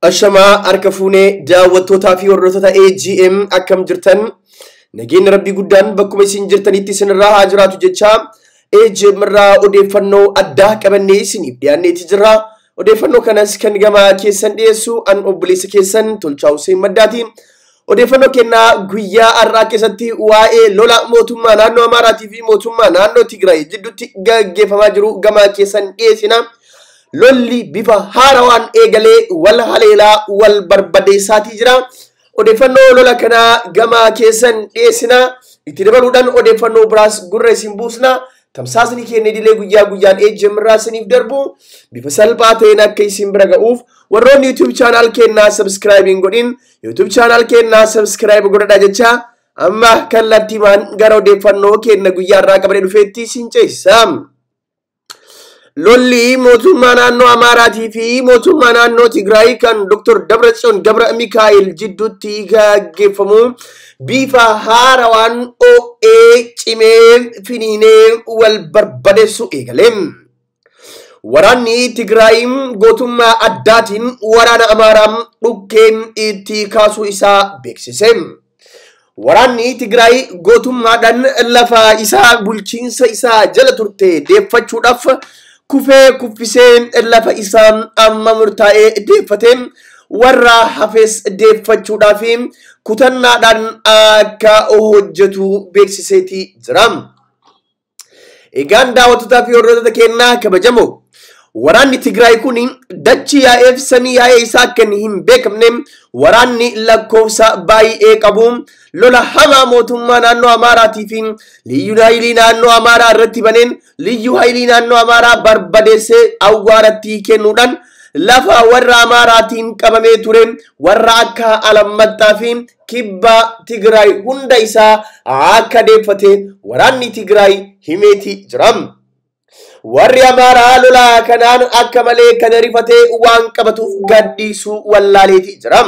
Ashamaa harka fuunee daawwattootaa fi hordoftoota AGM akkam jirtan nageenya rabbii guddaan bakkuma isin jirtanitti isinirraa haa jiraatu jecha AGM irraa odeeffannoo addaa qabannee isiniif dhiyaanneeti jirra. Odeeffannoo kanas kan gama keessan dhiyeessu an obboleessa keessan Tolchaa Hussein Maddaati. Odeeffannoo kennaa guyyaa har'aa keessatti waa'ee lola mootummaa naannoo Amaaraatii fi mootummaa naannoo Tigraay jidduutti gaggeeffamaa jiru gama keessan dhiyeessina. Lolli bifa haarawaan eegalee wal haleelaa wal barbadeessaatii jira. Odeeffannoo lola kanaa gama keessan dhiyeessina. Itti dabaluudhaan odeeffannoo biraas gurra isin buusna. Tamsaasni keenya idilee guyyaa guyyaan AGM irraa isiniif darbu bifa salphaa ta'een akka isin bira ga'uuf warroonni YouTube channel keenyaa subscribe hin godhin YouTube channel keenyaa subscribe godhadhaa jecha amma kallattiimaan gara odeeffannoo keenya guyyaa irraa qabannee dhufeetti isin ceesisa. Lolli mootummaa naannoo Amaaraatii fi mootummaa naannoo Tigraay kan Dr. Dabratsiyoon Gabra Mikaa'el jidduutti gaggeeffamu bifa haarawaan OA cimee finiinee wal barbadeessu eegale. Waraanni Tigraay gootummaa addaatiin waraana Amaaraa dhukkeen itti kaasuu isaa beeksise. Waraanni Tigraay gootummaadhaan lafa isaa bulchiinsa isaa jala turte deeffachuudhaaf kufee kuffisee lafa isaa amma murtaa'ee deeffate warra hafes deeffachuudhaaf kutannaadhaan akka hojjetu beeksiseeti jira. Egaan daawwattootaa fi hordoftoota keenyaa kabajamoo waraanni Tigraay kun dachii yaa'eef samii yaa'ee isaa kan hin beekamne waraanni lakkoofsa baay'ee qabu lola hamaa mootummaa naannoo Amaaraatii fi liyyuu haayilii naannoo Amaaraa irratti baneen liyyuu haayilii naannoo Amaaraa barbadeessee awwaaratti kennuudhaan lafa warra Amaaraatiin qabamee ture warra akka Alammaxxaa fi kibba Tigraay hunda isaa akka deeffate waraanni Tigraay himeeti jira. Warri Amaaraa lola kanaan akka malee kan rifatee waan qabatuuf gadhiisuu wallaaleeti jira.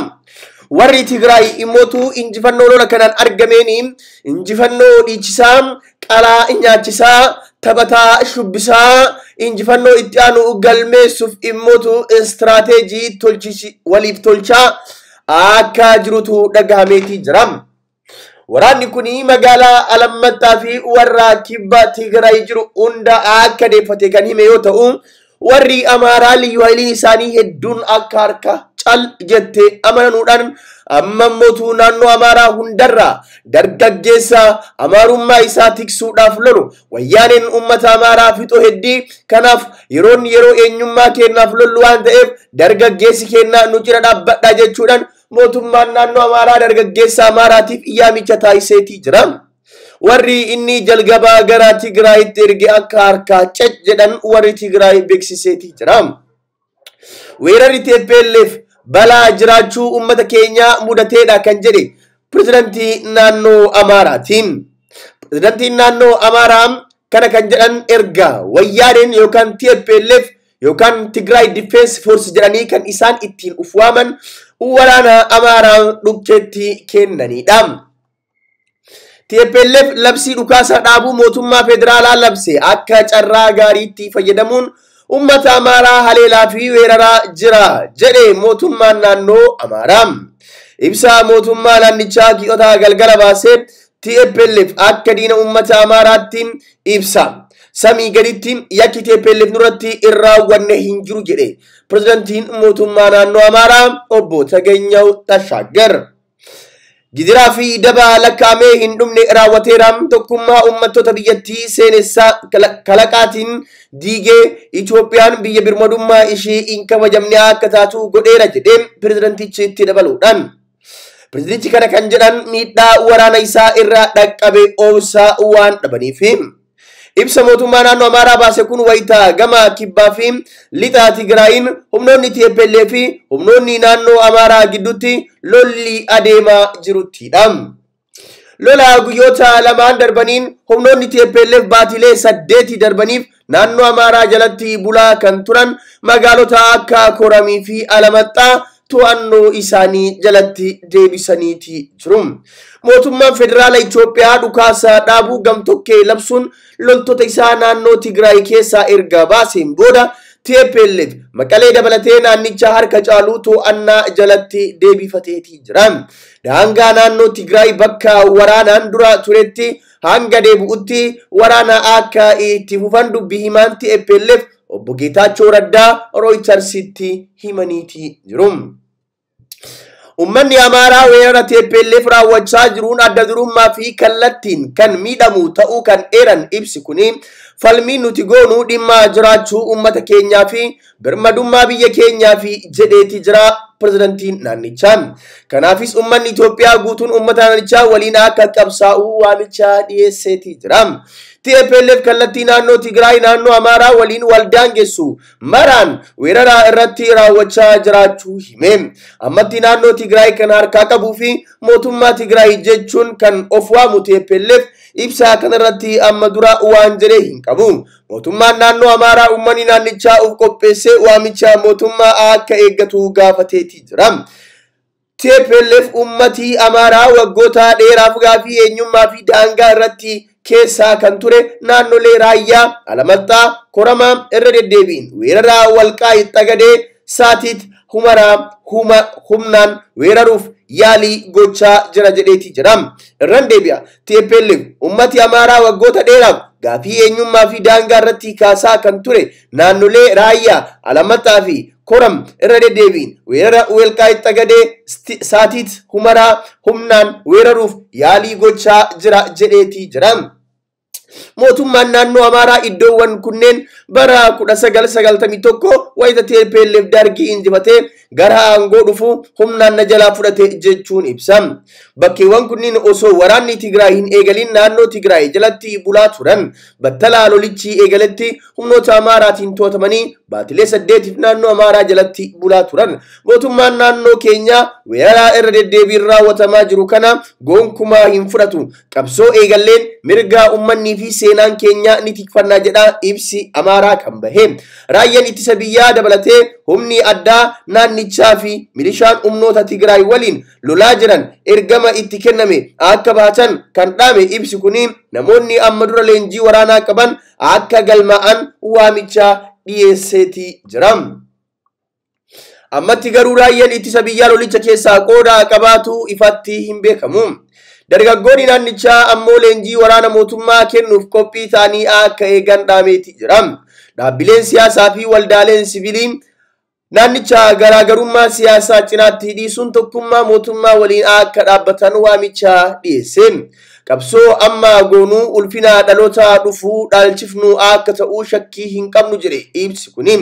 Warri Tigraay immootu injifannoo lola kanaan argameen injifannoo dhiichisaa, qalaa nyaachisaa, taphataa shubbisaa, injifannoo itti aanu galmeessuuf immootu istiraateejii waliif tolchaa akka jirutu dhagahameeti jira. Waraanni kun magaalaa Alammaxxaa fi warra kibba Tigraay jiru hunda akka deeffate kan hime yoo ta'u, warri Amaaraa liyyuu haayiliin isaanii hedduun akka harka cal jette amananuudhaan amma mootuu naannoo Amaaraa hundarraa dargaggeessa Amaarummaa isaa tiksuudhaaf lolu wayyaaneen uummata Amaaraa fixoo heddii kanaaf yeroon yeroo eenyummaa keenyaaf lollu waan ta'eef dargaggeessi keenya nu cina dhaabbadhaa jechuudhaan mootummaan naannoo Amaaraa dargaggeessa Amaaraatiif yaamicha taasiseetii jira. Warri inni jalqabaa gara Tigraayitti erge akka harkaa cec jedhan warri Tigraay beeksiseetii jira. Weerarri TPLF balaa jiraachuu uummata keenyaa mudateedha kan jedhe pirezidantii naannoo Amaaraatiin. Pirezidantiin naannoo Amaaraa kana kan jedhan erga wayyaaneen yookaan TPLF yookaan Tigraay Defense Force jedhanii kan isaan ittiin uf waaman waraana Amaaraa dhukkeetti kennanidha. TPLF labsii dhukaasa dhaabuu mootummaa federaalaa labse akka carraa gaariitti fayyadamuun uummata Amaaraa haleelaa fi weeraraa jira jedhe mootummaan naannoo Amaaraa. Ibsa mootummaa naannichaa ki'otaa galgala baasee TPLF akka diina uummata Amaaraatti ibsa. Samii gaditti yakki TPLF nurratti hin raawwanne hin jiru jedhe pirezidantiin mootummaa naannoo Amaaraa obbo Taganyaw Tashaaggar. Gidiraa fi daba lakkaa'amee hin dhumne raawwateera tokkummaa uummattoota biyyattii seenessaa kalaqaatiin diigee Itoophiyaan biyya birmadummaa ishee hin kabajamne akka taatu godheera jedhee pirezidantichi itti dabaluudhaan. Pirezidantichi kana kan jedhan miidhaa waraana isaa irraa dhaqqabe obsaa waan dhabaniif. Ibsa mootummaa naannoo Amaaraa baase kun wayitaa gama kibbaa fi lixa Tigraayin humnoonni TPLF fi humnoonni naannoo Amaaraa gidduutti lolli adeemaa jiruttidha. Lola guyyoota lamaan darbaniin humnoonni TPLF baatilee 8 darbaniif naannoo Amaaraa jalatti bulaa kan turan magaalota akka Koramii fi Alamaxxaa to'annoo isaanii jalatti deebisaniiti jiru. Mootummaan federaala Itoophiyaa dhukaasa dhaabuu gamtokkee labsuun loltoota isaa naannoo Tigraay keessaa erga baaseen booda TPLF Maqalee dabalatee naannicha harka caaluu to'annaa jalatti deebifateetii jira. Daangaa naannoo Tigraay bakka waraanaan dura turetti hanga deebi'utti waraana akka itti fufan dubbii himaan TPLF obbo Geetaachoo Raddaa Rooyitersitti himaniitii jiru. Uummanni Amaaraa weerara TPLF raawwachaa jiruun adda durummaa fi kallattiin kan miidhamu ta'uu kan eeran ibsi kuni falmiin nuti goonuu dhimma jiraachuu uummata keenyaa fi birmadummaa biyya keenyaa fi jedheeti jira pirezidantiin naannichaa. Kanaafis uummanni Itoophiyaa guutuun uummata naannichaa waliin akka qabsaa'u waamicha dhiyeesseeti jira. TPLF kallattii naannoo Tigraay naannoo Amaaraa waliin wal daangessu maraan weerara irratti raawwachaa jiraachuu hime. Ammatti naannoo Tigraay kan harkaa qabuu fi mootummaa Tigraay jechuun kan of waamu TPLF ibsa kanarratti amma dura waan jedhee hin qabu. Mootummaan naannoo Amaaraa uummanni naannichaa of qopheessee waamicha mootummaa akka eeggatu gaafateeti jira. TPLF uummatii Amaaraa waggoota dheeraaf gaafii eenyummaa fi daangaa irratti keessaa kan ture naannolee Raayyaa, Alamattaa, Koramaa irra deddeebiin weerara Walqaayit Xagadee, Saatit, Humaraa humnaan weeraruuf yaalii gochaa jira jedheeti jira. Irran deebi'a. TPLF ummati Amaaraa waggoota dheeraaf gaafii eenyummaa fi daangaa irratti kaasaa kan ture naannolee Raayyaa, Alamattaa fi Koram irra deddeebiin weerara Walqaayit Xagadee, Saatit, Humaraa humnaan weeraruuf yaalii gochaa jira jedheeti jira. Mootummaan naannoo Amaaraa iddoowwan kunneen bara 1991 wayita TPLF dargii injifatee gara aangoo dhufu humnaan na jalaa fudhate jechuun ibsa. Bakkeewwan kunniin osoo waraanni Tigraay hin eegalin naannoo Tigraay jalatti bulaa turan. Battalaa lolichi eegaletti humnoota Amaaraatiin to'atamanii baatilee 8 naannoo Amaaraa jalatti bulaa turan. Mootummaan naannoo keenyaa weerara irra deddeebiin raawwatamaa jiru kana gonkumaa hin fudhatu. Qabsoo eegalleen mirga uummanni fi seenaan keenya ni tikfannaa jedha ibsi Amaaraa kan bahe. Raayyaan ittisa biyyaa dabalatee humni addaa naannichaa fi milishaan humnoota Tigraay waliin lolaa jiran ergama itti kenname akka baatan kan dhaame ibsi kuni namoonni amma dura leenjii waraanaa qaban akka galmaa'an waamicha dhiyeesseeti jira. Ammatti garuu raayyaan ittisa biyyaa lolicha keessaa qooda qabaatu ifatti hin beekamu. Dargaggoonni naannichaa ammoo leenjii waraana mootummaa kennuuf qophii ta'anii akka eegan dhaameeti jira. Dhaabbileen siyaasaa fi waldaaleen siviilii naannicha garaagarummaa siyaasaa cinaatti dhiisuun tokkummaa mootummaa waliin akka dhaabbatan waamicha dhiyeesse. Qabsoo amma goonuu ulfina dhaloota dhufuu dhaalchifnu akka ta'uu shakkii hin qabnu jedhe ibsi kuni.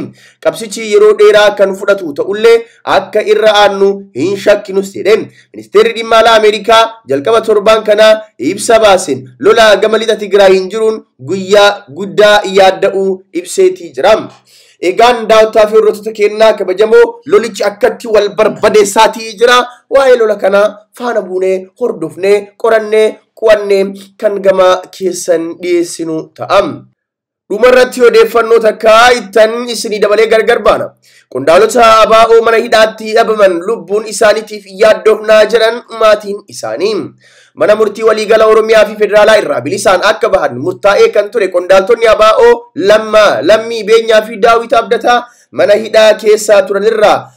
Qabsichi yeroo dheeraa kan fudhatu ta'ullee akka irra aannu hin shakkinus jedhe. Ministeerri dhimma alaa Ameerikaa jalqaba torbaan kana ibsa baaseen lola gama lixa Tigraay hin jiruun guyyaa guddaa yaadda'uu ibseetii jira. Egaan daawwataa fi hordoftoota keenyaa kabajamoo lolichi akkatti wal barbadeessaatii jira. Waa'ee lola kanaa faana buunee hordofnee qorannee qo'annee kan gama keessan dhiyeessinu ta'a. Dhumarratti odeeffannoo takka ittan isinii dabalee gargar baana. Qondaalota ABO mana hidhaatti dhabaman lubbuun isaaniitiif yaaddoofnaa jedhan maatiin isaanii. Mana murtii waliigala Oromiyaa fi Federaalaa irraa bilisaan akka bahan murtaa'ee kan ture qondaaltonni ABO Lammii Beenyaa fi Daawit Abdataa mana hidhaa keessaa turanirraa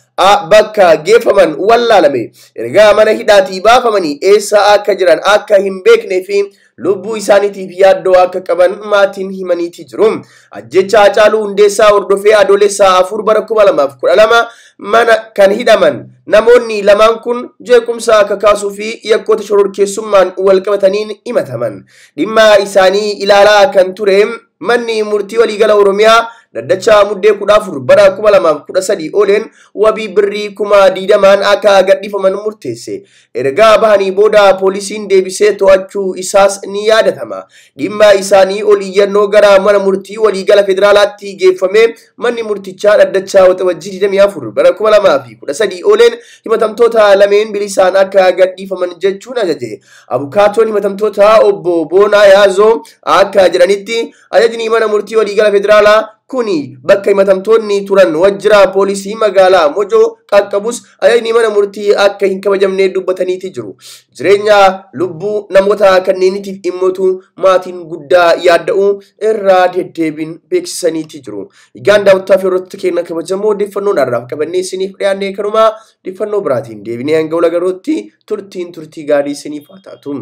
bakka geeffaman wallaalame. Ergaa mana hidhaatii baafamanii eessa akka jiran akka hin beeknee fi lubbuu isaaniitiif yaaddoo akka qaban maatiin himaniiti jiru. Ajjecha Haacaaluu Hundeessaa hordofee Adoolessaa 4 bara 2012 mana kan hidhaman namoonni lamaan kun jeequmsa akka kaasuu fi yakkoota shororkeessummaan wal qabataniin himataman. Dhimma isaanii ilaalaa kan ture manni murtii waliigala Oromiyaa daddacha muddee 14 bara 2013 ooleen wabii birrii 20,000 akka gadhiifaman murteesse. Ergaa bahanii booda poolisiin deebisee to'achuu isaas ni yaadatama. Dhimma isaanii ol iyyannoo gara mana murtii waliigala federaalaatti geeffame manni murtichaa daddacha waxabajjii 24 bara 2013 ooleen himatamtoota lameen bilisaan akka gadhiifaman jechuun ajaje. Abukaatoon himatamtoota obbo Boonaa Yaazoo akka jedhanitti ajajni mana murtii waliigala federaalaa Kuni bakka himatamtoonni turan wajjira poolisii magaalaa Mojoo qaqqabus ajajni mana murtii akka hin kabajamne dubbataniiti jiru. Jireenya lubbuu namoota kanneeniitiif dhimmotu maatiin guddaa yaadda'u irraa deddeebiin beeksisaniiti jiru. Egaan daawwattoota fi hordoftoota keenya kabajamoo, odeeffannoon har'aaf qabannee isiniif dhiyaanne kanuma. Odeeffannoo biraatiin deebinee hanga wal agarruutti turtiin turtii gaarii isiniif haa taatu.